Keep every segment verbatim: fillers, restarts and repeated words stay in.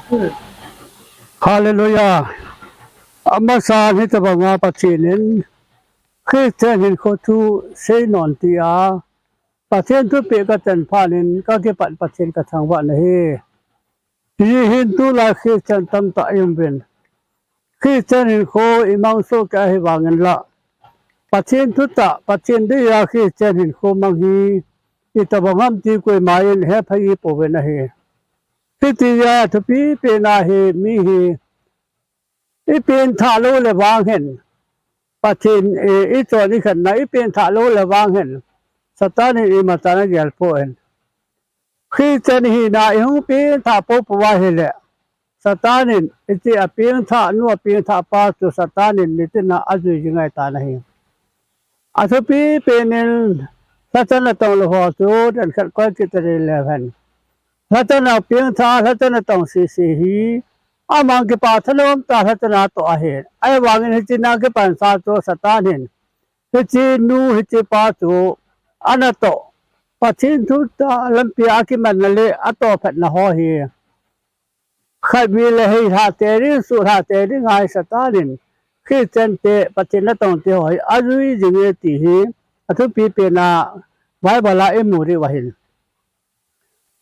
Hallelujah. Amasan hitabanga Pathen in Christian hinkho thu seinon tia Pathen thupeh kachan phat in kakipat Pathen kathangvah nahi. Hiche hin tulai Christian tamtah ium uvin. Christian hinkho imang soh kei ahivangin la Pathen thutah, Pathen deija Christian hinkho mang hi itabang ham ti koima in hephai ipouvin ahi. Hitia thupi pena hi mi hi ipengthah lou le vang hin, Pathen, eh, ichon ikhenna ipengthah lou le vang hin, Satan in imacha ana gelpoi. Christian hina ihung pengthah poupou ahile, Satan in hiche apengthah nu apengthah pa chu Satan in nitin a ajui jing ahitan ahi. Athupi penin lhachana tong lou ho chu dan khat koi kit tading leu hen. Lhachana pengthah, lhachana tong sese hi amang kipa thanom tah lhachana toh ahi. Ahivangin hiche na kipansa chu Satan in hiche nu hiche pa chu anatoh, Pathen thutah lampi a akimanna le atohphatna ho hi khatvei le heilhah tei ding, suhlhah tei ding ahi. Satan in Christian te Pathen natong te ho hi ajui jinge ti hi athupi pena Bible a imu diu ahin.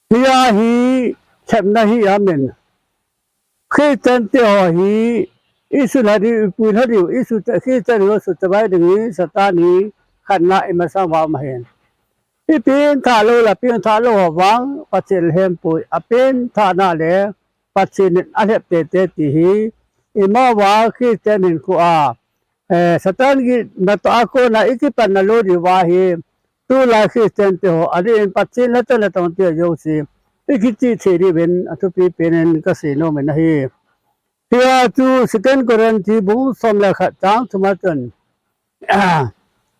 Hia hi lhepna hi amin. Christian te ho hi isuhlha diu, ipuilha diu, isu te, Christian ho suhchavai ding hi Satan hi khatna imasang uva um ahin. Ipengthah lou le pengthah lou ho vang Pathen lhempoi, apengthahna le Pathen in alhep teitei ti hi ima uva Christian hinkho a, eh, Satan ginna toh a kona ikipanna lou diu ahi. Tulai Christian te ho adin Pathen lhachana tong te jouse ikichih thei diuvin athupi penin kasei nomin ahi. Hia chu Second Corinthians bung som le khat chang thum a chun,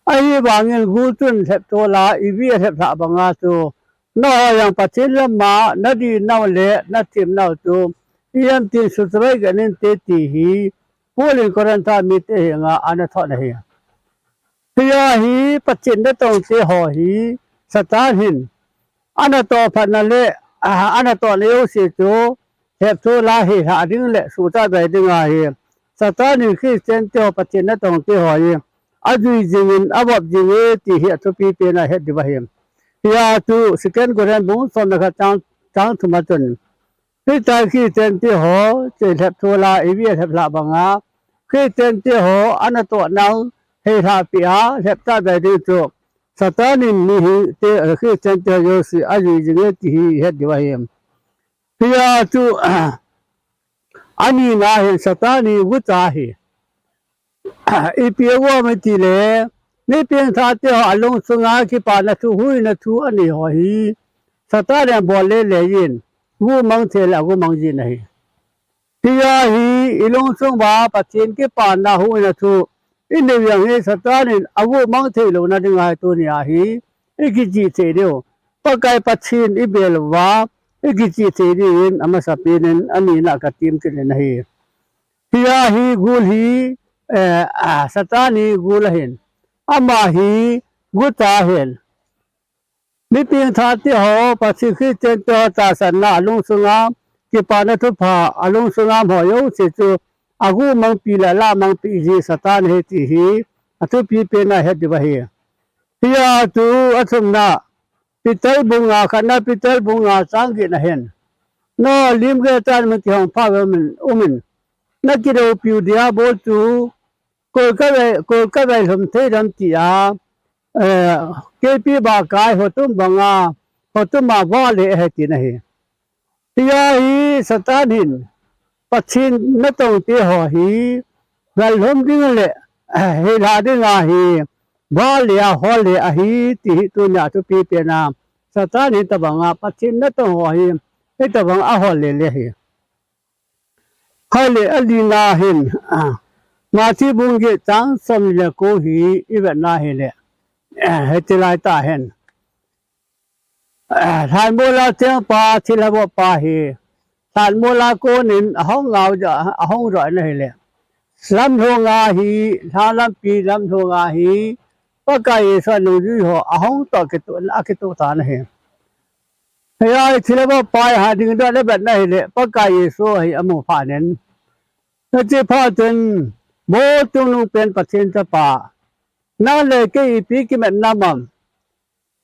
ahivangin gul chun lhep thola ivi alheplhah banga chu nangho jong Pathen lama nadinau le nathemnau chu ijemtin suhchavai kit inte ti hi Paul in Corinth mite henga ana thot ahi. Hia hi Pathen natong te ho hi Satan hin anatoh phatna le, ah, anatohna jouse chu lhep thola heilhah ding le suhchavai ding ahi. Satan in Christian te ho Pathen natong te ho hi ajui jingin avop jinge ti hi athupi pena het diu ahi. Hia chu Second Corinthians bung som le khat chang, chang thum a chun, hitia Christian te ho chu lhep thola ivi alheplhah banga Christian te ho anatohnau heilhah peh a lhepchavai ding chu Satan in mihing te, Christian te ho jouse ajui jinge ti hi het diu ahi. Hia chu anina hin Satan hi gucha ahi. Ipi aum em itile, mi pengthah te ho alungsunga kipana thu, huhhingna thu anei ho hi Satan in abol lele jin, guhmang thei le aguhmang jin ahi. Hia hi ilungsung uva Pathen kipana, huhhingna thu inei u jong hi Satan in aguhmang theilouna dinga hi tunia hi ikichih thei diu, Pakai Pathen ibel uva ikichih thei diuvin amasapenin anina katem kit in ahi. Hia hi gul hi, eh, ah, Satan hi gul ahin, ama hi gucha ahin. Mi pengthah te ho, Pathen Christian te ho tahsanna alungsunga kipana thupha alungsunga um ho jouse chu aguhmangpi le alahmangpi ji Satan ahi ti hi athupi pena het diu ahi. Hia chu athumna, Peter bung nga, khatna Peter bung nga chang get na hin, nangho lim geiya nakihong pha umin, umin, nakidoupiu Diabol chu kol kavei, kol kavei lhum thei dem tia, eh, keipi bahkai hotum banga, hotuma vahle ahi tina ahi. Hia hi Satan hin Pathen natong te ho hi gal lhum ding le, eh, heilhah dinga hi vahle a holle ahi ti hi tunia thupi pena Satan hitobanga Pathen natong ho hi hitobanga ahol lele ahi. Hale alina hin, ah, Matthew bung get chang som le ko hi ivetna hile, eh, hitilai tah hin, eh, lhanmola chengpa, thilha bohpa hi lhanmola konin ahung ngau ja, ahung joh na hile, lamlhunga hi, lhang lampi lamlhunga hi Pakai Jesu nungjui ho ahung toh kitoh, akitoh tan ahi. Hiya hi thilha pa hi ha ding dan le bet na hile, Pakai Jesu hi amu phat in. Hiche phat chun, Mo Chungnung pen Pathen chapa, nang le kei ipi kimat nam am?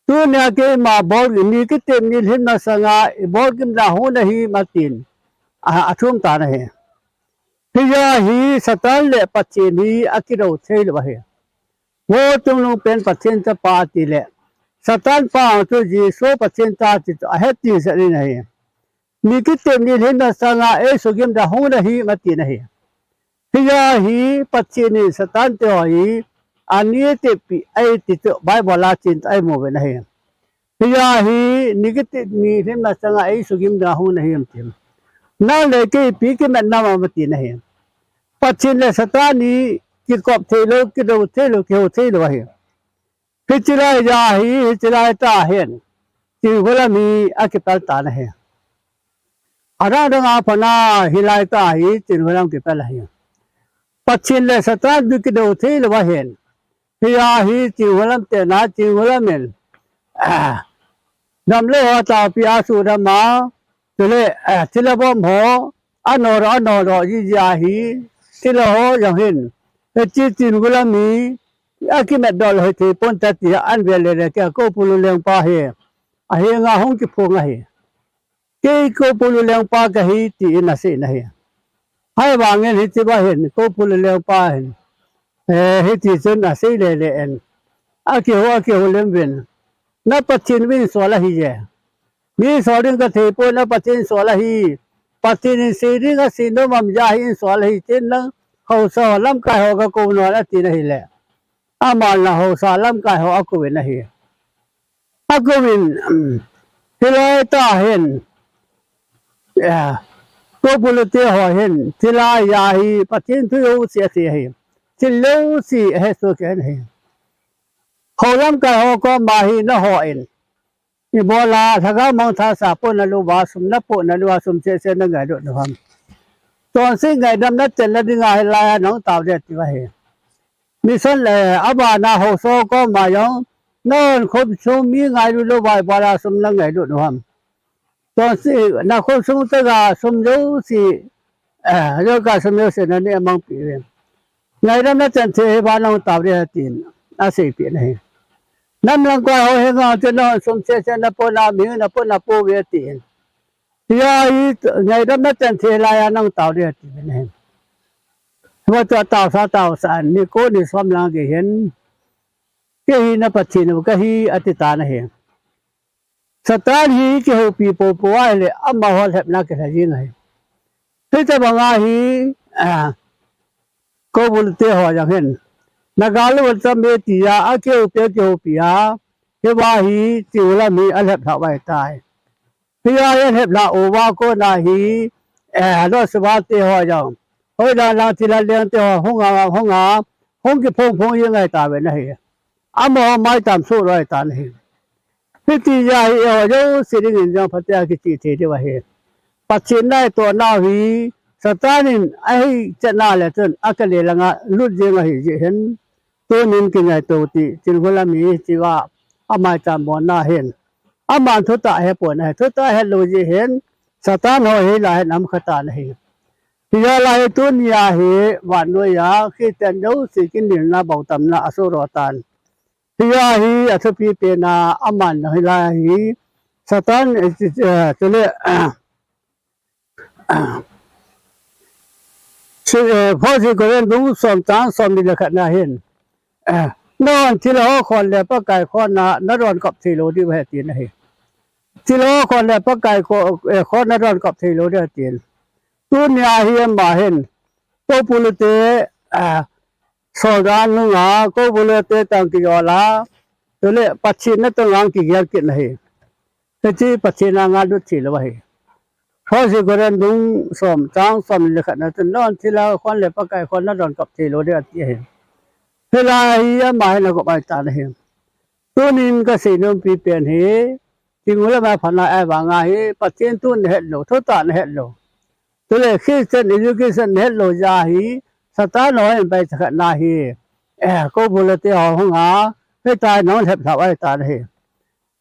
Tunia keima bol, mi kitep ni lhim masanga ibol gimna hung nahi, atin. A, athum tan ahi. Hiya hi Satan le Pathen hi akidou thei lou ahi. Mo Chungnung pen Pathen chapa ati le, Satan pa chu Jesu Pathen cha ti chu ahet ti sa ni ahi. Mi kitep ni lhim masanga eisugim dan hung nahi, atin ahi. Hiya hi Pathen in Satan te ho hi ani tepi ahi ti chu Bible a chun eimu uvin ahi. Hiya hi mi kitep ni lhim masanga eisugim dan hung nahi, atin. Nang le kei ipi kimat nam am, atin ahi. Pathen le Satan ni kikop thei lou, kidou thei lou, kihou thei lou ahi. Hiche lai a hi, hiche lai tah hin, Chinghulam hi akipel tan ahi. Adang dang a pat a hilai tah hi Chinghulam kipel ahi. Pathen le Satan ni kidou thei lou ahin. Hiya hi Chinghulam te na, Chinghulam in, ah, damlou ho taopi a sudam a, chule, ah, thilha bomb ho, anol, anol ji ji ahi, thilha ho jong hin. Hiche Chinghulam hi akimat doh lou hithei pon tia an vel le le kei Koupulu lengpa hi ahenga hung kiphong ahi. Kei Koupulu lengpa kahi tin asei in ahi. Ahivangin hiche va hin Koupulu lengpa hin, eh, hiti chun asei le le in, akihou, akihou lem uvin, na Pathen vin sol ahi je. Mi sol ding kathei poi, na Pathen sol ahi. Pathen in sei ding asei nom am, ja hi in sol ahi, tin lang haosa ho lamkai ho kakou nom, atin ahile, aman lang haosa lamkai ho akou in ahi. Akou in, um, hilai tah hin, eh, Koupulu te ho hin, thilha a hi Pathen thu jouse asei ahi. Thil jouse ahesoh kei in ahi. Hou lamkai ho koma hi nahou in, ibola lhagao mangthah sa poh nalouva, sum napoh nalouva, sum seh seh nangailut u ham? Chonset ngaidam nachan na dinga hilai a nahung tao ding ati ahi. Mission le, abana haosa koma jong, nakhomsung mi ngailut louva, ibola sum nangailut u ham? Chonset, nakhomsung tah a sum jouse, eh, jouse sum jouse naneh mangpi uvin, ngaidam nachan thei hi vang nahung tao ding ahi, tin aseipeh in ahi. Nam lang koi ho henga chu nahung sum seh seh napoh na, mi napoh napoh uve, atin. Hiya hi ngaidam nachan thei lai a nahung tao ding ati in ahi. Hima chu ataosa, ataosa in, ni ko ni som lang gei hin, kei hi na Pathen u kahi, ati tan ahi. Satan hi kihoupi poupou ahile, amaho lhepna kilha jing ahi. Hitabang a hi, ah, Koupulu te ho jong hin, nagal u cham e tia akihoupi, akihoupi a, hiva hi Chinghulam hi alhep lhah u ahitai. Hiya hi alhep lhah uva kona hi, eh, Lhosuba te ho jong, hoilang lang thilha leng te ho hunga, hunga, hung kiphong phong jing ahitauvin ahi. Amaho maicham soh lou ahitan ahi. Hiti jeh a hi eiho jouse dingin jong phatea kichih thei diu ahi. Pathen ngaito nau hi Satan in ahi chetna le chun akale langa lut jeng ahi jeh hin, tunin kingaito u hite, Chinghulam hi hichea amaicham bolna hin, aman thutah ahepon ahi, thutah ahet lou jeh hin, Satan ho hi hilai hin aum khatan ahi. Hijeh a hi tunia hi vannoiya Christian jouse kinelna bou tamna asoh lou tan. Hijeh a hi athupi pena aman hilai hi Satan, eh, eh, chule, eh, si-, eh, First Corinthians bung som chang somni le khat na hin, eh, nahon thilha ho khon le Pakai khon a nadon kap thei lou diu ahi tin ahi. Thilha ho khon le Pakai kho-, eh, khon nadon kap thei lou diu ahi tin. Tunia hi ama hin, Koupulu te, eh, Soldan nunga, Koupulu te tang kijol a, chule Pathen natong a kigel kit na ahi. Hiche Pathen a ngalut thei lou ahi. First Corinthians bung som chang somni le khat na chun, nahon thilha khon le Pakai khon nadon kap thei lou diu ati ahi. Hilai hi ama hin agop ahitan ahi. Tunin kasei nompi pen hi, Chinghulam a phatna a vang a hi, Pathen thu nahet lou, thutah nahet lou, chule Christian education nahet lou jeh a hi, Satan ho hin paicha khat na hi, eh, Koupulu te ho hunga, hitia nahung lhep lhah u ahitan ahi.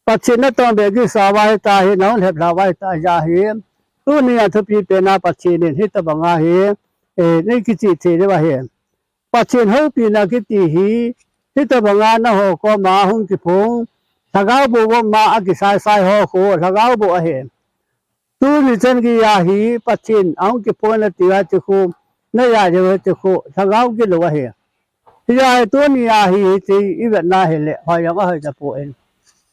Pathen natong be kisa uva hita hi, nahung lhep lha uva hita ahi. Tunia thupi pena Pathen in hitabanga hi, eh, nei kichih thei diu ahi. Pathen houpina kiti hi, hitabanga naho koma hung kiphong, lhagao boh boma akisai sai ho khu, lhagao boh ahi. Tuni chan geiya hi, Pathen ahung kiphong nati uva ti khu, naya diu ti khu, lhagao gilou ahi. Hijeh a hi tunia hi, hiche ivetna hile, hoi jong ahoi tapon,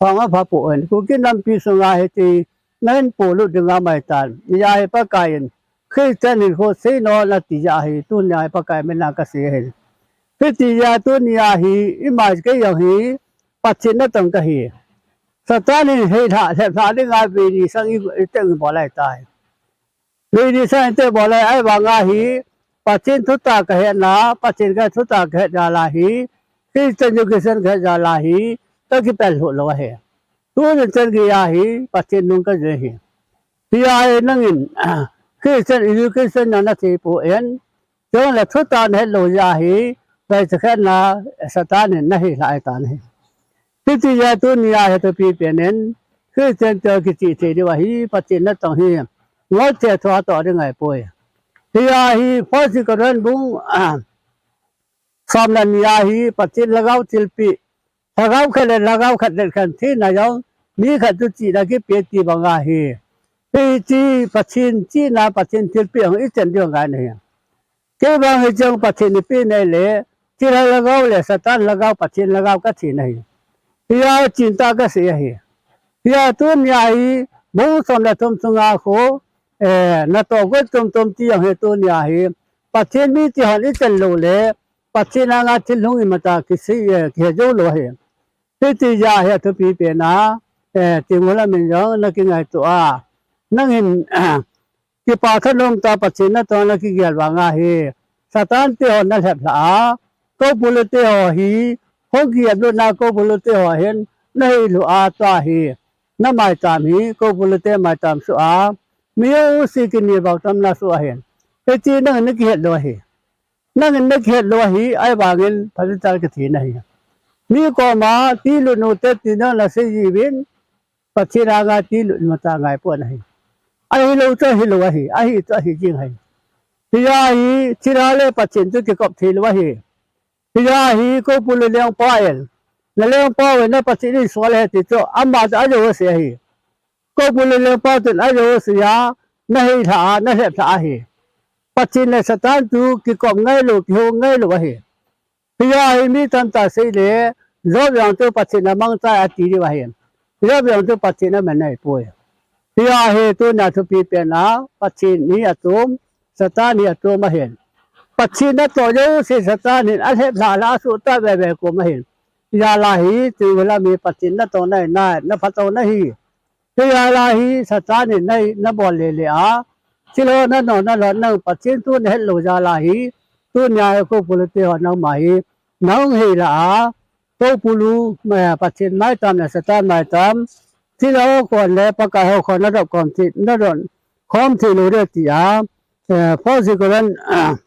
hoi jong apha pon. Kuki nampi sunga hiche, nahin polut dinga maitan. Hijeh a hi Pakai in, Christian hinkho seinom nati jeh a hi, tunia hi Pakai mina kasei ahi. Hiti jeh a tunia hi, ima kei jong hi, Pathen natong kahi. Satan in heilha, lheplha dinga veini sang i, iteng bol ahitai. Veini sang iteng bol ahi, ahivanga hi, Pathen thutah kahetna, Pathen ka thutah kahet jal a hi, Christian education kahet jal a hi, kakipel lhuh lou ahi. Tuni chan geiya hi, Pathen nung kajui ahi. Hijeh a hi nangin, Christian education na nathei pon, chule thutah nahet lou jeh a hi, vaicha khat na Satan in naheilha ahitan ahi. Hiti jeh a tunia hi thupi penin, Christian te kichih thei diu ahi, Pathen natong hi, ngol thei thua toh ding ahipoi. Hijeh a hi, First Corinthians bung, som le ni a hi, Pathen lhagao thilpeh, lhagao khat le lhagao khat le khat thina jong, mi khat chu chihna kipe ti banga hi. Hiche Pathen chihna, Pathen thilpeh hung ichan diu ngai ahi. Kei vang hiche jong Pathen in eipeh nai le, thilha lhagao le Satan lhagao, Pathen lhagao kathina ahi. Hijeh a chintah kasei ahi. Hijeh a tunia hi, bung som le thum sunga khu, eh, natoh got tum tum ti jong hi tunia hi, Pathen mite hon ichan lou le, Pathen anga thil hung imatah kisei, eh, kihe jou lou ahi. Hiti jeh a hi athupi pena, eh, Tengnolam in jong nakingaito a. Nangin, kipa thanom tah a Pathen natong nakigel vanga hi, Satan te ho nalhep lha a, Koupulu te ho hi, hung kiep lutna Koupulu te ho hin, nahei lhu a tua hi, namaicham hi, Koupulu te maicham soh a, mi jouse kinepna tamna soh ahin. Hiche nangin nakihet lou ahi. Nangin nakihet lou ahi, ahivangin phatecha kathei nahi. Mi koma, tilut nu te ti nang nasei jiuvin, Pathen anga tilut imatah ngai pon ahi. Ahilou chu ahilou ahi, ahi chu ahi jing ahi. Hijeh a hi, thilha le Pathen chu kikop thei lou ahi. Hijeh a hi, Koupulu lengpa in, nalengpa in na Pathen in sol ahi ti chu, ama chu ajouse ahi. Koupulu lengpa chun ajouse a, naheilha a, nalhep lha ahi. Pathen le Satan chu kikop ngailou, kihou ngailou ahi. Hijeh a hi mi tamtah sei le, Job jong chu Pathen in amangcha ati diu ahi. Job jong chu Pathen in aman ahipoi. Hijeh a hi tunia thupi pena, Pathen hi achom, Satan hi achom ahin. Pathen natoh jouse Satan in alhep lha lha a asuhtah veve kom ahin. Hijeh a hi, Tengnolam hi Pathen natong nahi, na, naphatona ahi. Hijeh a hi Satan in na, nabol lele a, thil ho nanom nalhon nang Pathen thu nahet lou jeh a hi, tunia hi Koupulu te ho nangma hi, nahung heilha a, Koupulu, eh, Pathen maicham le Satan maicham, thil ho khon le Pakai ho khon nadop khom thei, nadon khom thei lou ding tia, eh, First Corinthians,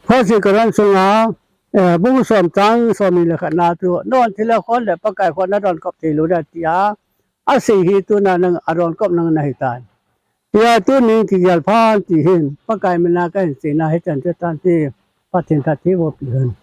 First Corinthians sunga, eh, bung som chang som ni le khat na chu, nadon thil ho khon le Pakai khon nadon khom thei lou ding tia, asei hi tunia nang adon khom nang nahitan. Hijeh a tunin kigel phan ti hin, Pakai mina kahin seina hichan chu tan ti, Pathen phatthei boh peh hen.